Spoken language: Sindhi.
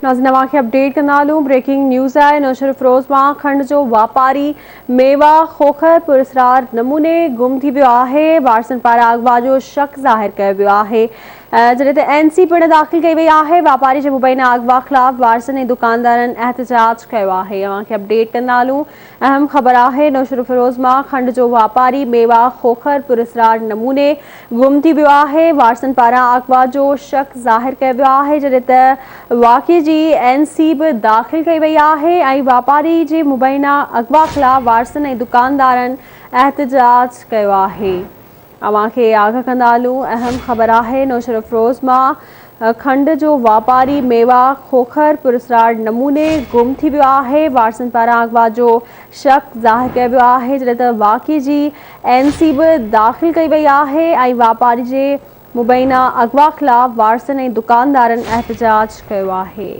ناظرين اوهان کي اپڊيٽ ڪندا هلون بريڪنگ نيوز آهي نوشهروفيروز مان کنڊ جو واپاري ميوا کوکر پراسرار نموني گم ٿي ويو آهي وارثن پاران اغوا جو شڪ ظاهر ڪيو ويو آهي جڏهن ته اين سي پڻ داخل ڪئي وئي آهي واپاري جي مبينا اغوا خلاف وارثن ۽ دڪاندارن احتجاج ڪيو آهي اوهان کي اپڊيٽ ڪندا هلون اهم خبر آهي نوشھروفيروز مان کنڊ جو واپاري ميوا کوکر پراسرار نموني گم ٿي ويو آهي، وارثن پاران اغوا جو شڪ ظاهر ڪيو ويو آهي، جڏهن ته واقعي جي اين سي به داخل ڪئي وئي آهي ۽ واپاري جي مبينا اغوا خلاف وارثن ۽ دڪاندارن احتجاج ڪيو آهي. اوهان کي آگاهه ڪندا هلون اهم خبر آهي نوشهروفيروز مان کنڊ جو واپاري ميوا کوکر پراسرار نموني گم ٿي ويو آهي وارثن پاران اغوا جو شڪ ظاهر ڪيو ويو آهي جڏهن ته واقعي جي اين سي به داخل ڪئي وئي آهي ۽ واپاري جي مبينا اغوا خلاف وارثن ۽ دڪاندارن احتجاج ڪيو آهي.